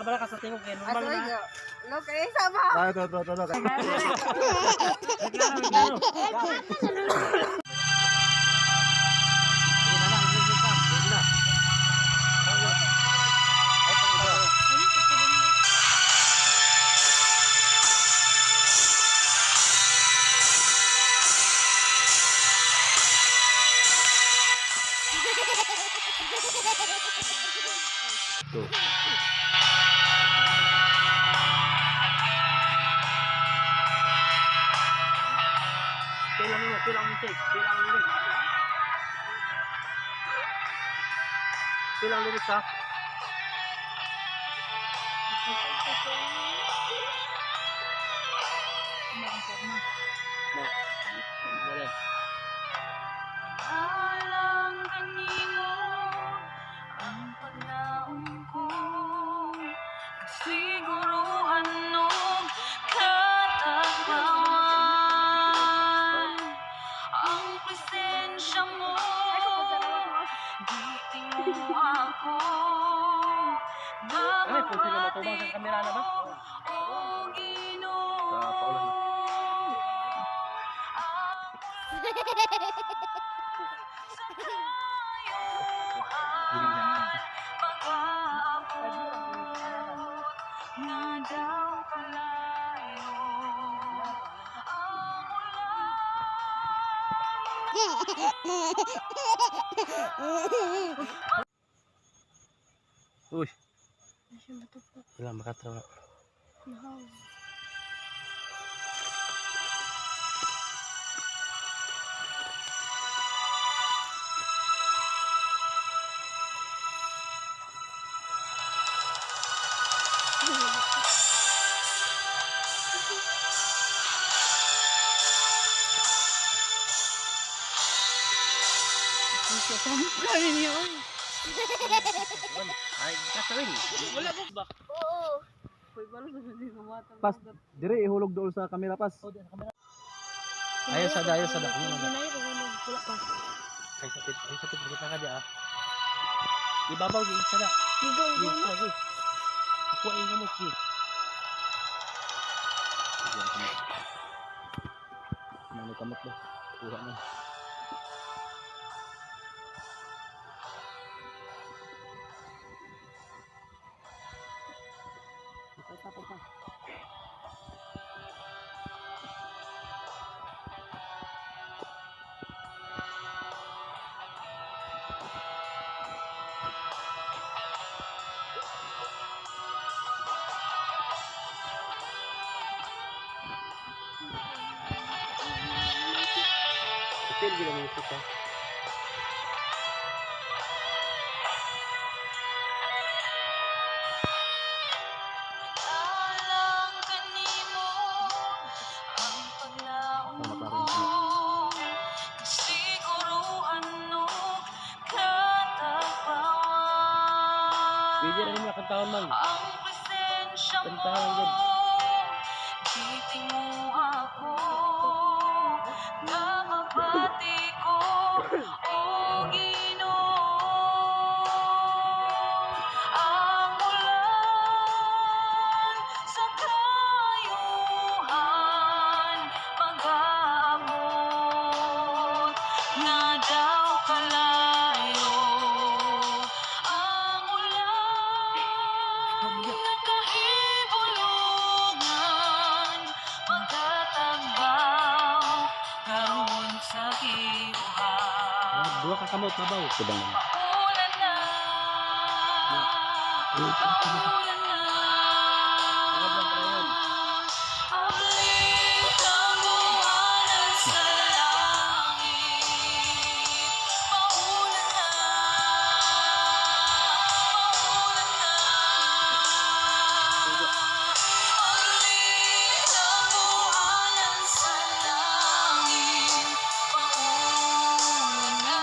Kabala ka sa tingog kay normal Asoy, na. Lo, kaya sama. Ah, ito, ito, ito, ito. Klaro, klaro. Sige na na, sige na. Sige na. Ay, pangita. Ito. Kailang mo, kailang music, kailang lyrics. Kailang lyrics ha. No. Wala. Alang kanimo ang paglaom ko, kasiguruhan og katagbawan. Ang presensya mo, gitinguha ko. Ay, kung sila matubang sa kamera na ba? O Ginoo. Sa paulan na. Nga daw kalayo ang Uy. Wala, makatrawa. Ay, kasawin. Wala ko ba? Oo. Pas, dire ihulog doon sa kamera pas. Ayaw sa da, ayaw sa da. Ano na? Wala pa. Ay, sakit, ay, sakit. Bakit na ka di ah? Ibabaw, di sa da. Gigaw, Gi, gigaw. gi. Ako ay gamot, gi. Sige, ang kamot. Ano kamot ba? Kuha na. Still, gila mo yung ah. Alang kanimo ang paglaom Tama pa ko, rin. kasiguruhan og katagbawan. Pwede rin mo kantaon man. Ang presensya mo, Kantahan yun. gitinguha ko, nga mabati ko, o Ginoo. Ang ulan sa kayuhan, mag-aabot nga daw kalayo. Ang ulan na kahibulungan, magtatagbaw karon sa kibuhan. Duha ka kamot, mabaw. Subang na. Paulan na, paulan na. Ablit ang buwanan sa langit. Paulan na, paulan na. Ablit ang buwanan sa langit. Paulan na.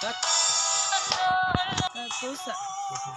Cut. Pusa.